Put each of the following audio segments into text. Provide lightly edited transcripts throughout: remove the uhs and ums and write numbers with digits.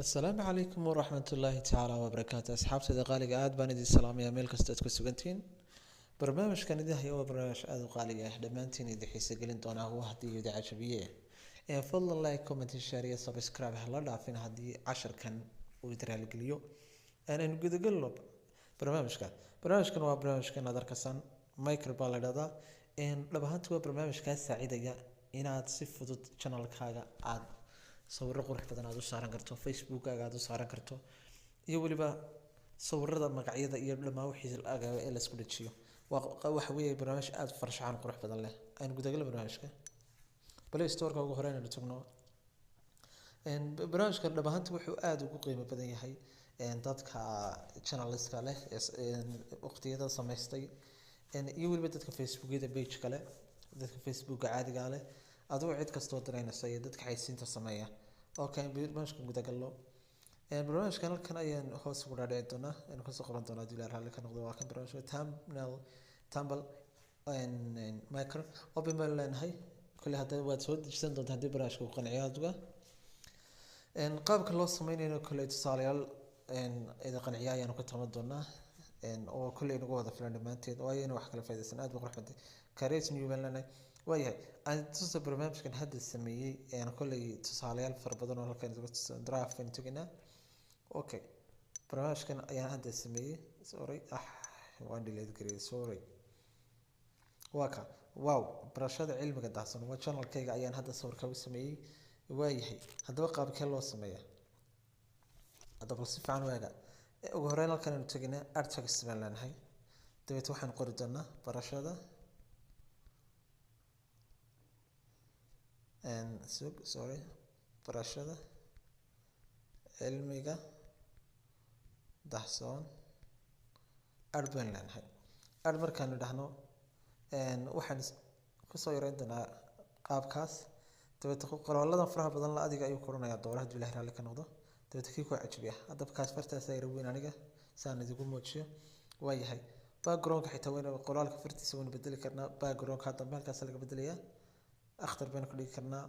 Asalaamu calaykum waraxmatullaahi tacaala wabarakaatu. Asxaabtayda qaaliga, aad baan idin salaamayaa meel kasta aad ku sugantihiin. Barnaamijkan idin haya waa barnaamij aada u qaaliga ah, dhammaantiin idin xiise gelin doonaa huwa haddii idin cajabiye. Ee fadlan like, comment, share iyo subscribe ha la dhaafin haddii casharkan uu idin raaligeliyo. Aanaynu gudagalno barnaamijka. Barnaamijkan waa barnaamijkan aad arkaysaan, micro baa la dhahdaa. Dhab ahaantii waa barnaamij kaa saacidaya inaad si fudud channelkaaga aad sawirro qurux badan aad u saaran karto, Facebookkaaga aad u saaran karto, iyo weliba sawirada, magacyada iyo dhammaan wixii agaaba ee laisku dhajiyo. Waa waxa weeye barnaamij aada farshaxan qurux badan leh. Aynu gudagalno barnaamijka. Play Storeka ugu horeyn aynu tagno. Barnaamijkan dhab ahaantii wuxuu aada ugu qiimo badan yahay dadka channelska leh ee waqtiyada samaystay, iyo weliba dadka Facebookyada page kale, dadka Facebooka caadiga leh, adigo cid kastoo danaynaysa, iyo dadka xaysiinta sameeya. Okay, barnaamijkan gudagalno. Barnaamijkan halkan ayaan hoos ugu dhaadhici doonaa, aynu kasoo qoran doonaa haddii Ilaah raalli ka noqdo. Waa kan barnaamijka thumbnail tumble micro, open baan leenahay. Kolley hadda waad soo dejisan doontaa haddii barnaamijka uu qanciyo adiga. Qaabka loo sameynayno kolley tusaalayaal idin qanciya ayaanu ka taban doonaa, oo kolley nagu wada filan dhammaanteed, waayo inuu wax kala faa'iidaysan aad buu qurux badan. Create new baan leenahay. Waayahay, aan tusa barnaamijkan hadda sameeyey. Kolley tusaalayaal fara badan oo halkan idinka tusa draft aynu tegaynaa. Okay, barnaamijkan ayaan hadda sameeyey. Sorry, ah, waan delete gareeyay, sorry. Waa ka wow, barashada cilmiga daahsoon waa channelkayga ayaan hadda sawirka u sameeyey. Waayahay, haddaba qaabkee loo sameeyaa? Haddaba si fiican u eega. Ugu horeyn halkan aynu tegaynaa, add text baan leenahay. Dabeet waxaan qori doonaa barashada sug, sorry, barashada cilmiga dahsoon, add baan leenahay. Add markaanu dhahno, waxaan kusoo yareyn doonaa qaabkaas. Dabeet qoraaladan faraha badan la adiga ayuu koranayaa doora haddii Ilahay raalli ka noqdo. Dabeet kii ku cajabiya haddaba kaas fartaas yara weyn aniga saan idigu muujiyo. Waayahay, backgroundka xitaa wayna qoraalka fartiisa waynu bedeli karnaa. Backgroundka dambe halkaas laga bedelayaa. Akhtar baynu ka dhigi karnaa,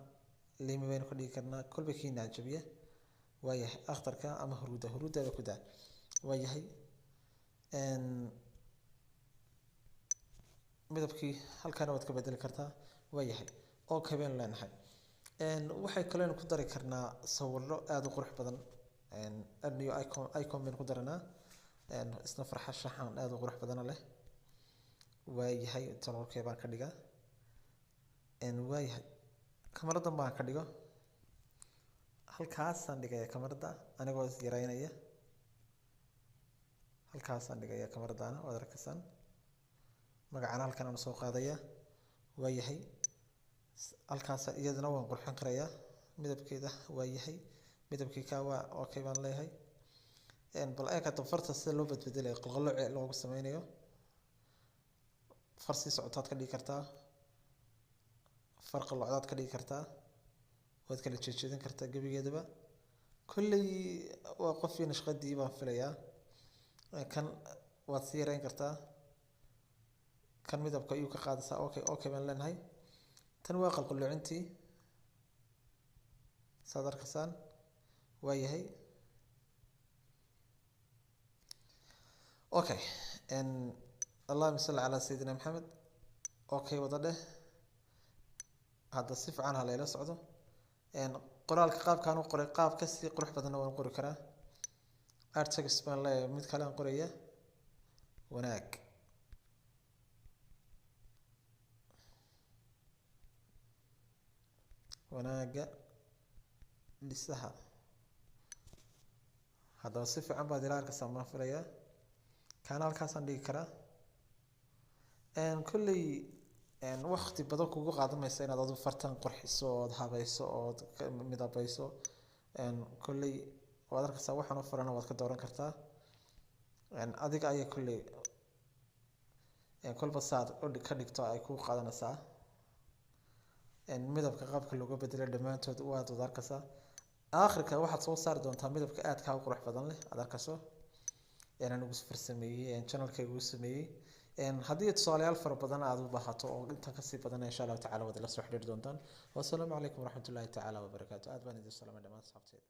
limi baynu ka dhigi karnaa, kolba kiina cajabiya. Waayahay, akhtarka ama huruuda, huruudaba ku daa. Waayahay, midabkii halkaana waad ka bedeli kartaa. Waayahay, okay baynu leenahay. Waxay kaleynu ku dari karnaa sawirro aada u qurux badan. Add new icon, icon baynu ku daranaa, isna farxa shaxan aada u qurux badana leh. Waayahay, tolokee baan ka dhigaa? Waayahay, kamaradan baan ka dhigo, halkaasaan dhigaya kamarada anigoo is yareynaya. Halkaasaan dhigaya kamaradaana, waad arkaysaan. Magacana halkan aan soo qaadaya. Waayahay, halkaas iyadana waan qurxin karayaa midabkeeda. Waayahay, midabkii kaa waa okay baan leeyahay. Bal eeg hadda farta sida loo badbedelayo, qalqalooc loogu sameynayo. Far sii socotaad ka dhigi kartaa, far qalloocdaad ka dhigi kartaa, waad kala jeedjeedin kartaa gebigeedaba. Kolley waa qofkii nashqadii baan filayaa. Kan waad sii yareyn kartaa, kan midabka ayuu ka qaadaysaa. Okay, okay baan leenahay. Tan waa qalqaloocintii, saad arkaysaan. Waayahay, okay, allahuma salli calaa sayidina Maxamed. Okay, wada dheh. Hadda si fiican ha layla socdo. Qoraalka qaabkaan u qoray qaab kasii qurux badanna waan qori karaa. Add text baan leeyahay, mid kale aan qoraya, wanaag wanaagga dhisaha. Haddaba si fiican baad ila arkaysaa baan filayaa. Kaana halkaasaan dhigi karaa. Kolley waqti badan kugu qaadan maysa inaad adu fartan qurxiso ood habayso ood midabayso. Kolley waad arkaysaa, waxaan u furana waad ka dooran kartaa adiga ayaa. Kolley kolba saad ka dhigto ay kuu qaadanaysaa. Midabka qaabka looga bedelay dhammaantood waad wada arkaysaa. Aakhirka waxaad soo saari doontaa midabka aadka u qurux badan leh aad arkayso anigu farsameeyey, channelkayga ugu sameeyey. Haddii tusaalayaal fara badan aad u baahato oo intan kasii badan, insha Allahu tacala waad ila soo xidhiiri doontaan. Wasalaamu calaykum waraxmatullaahi tacaala wabarakaatu. Aad baan idin salaamay dhammaan asxaabteyda.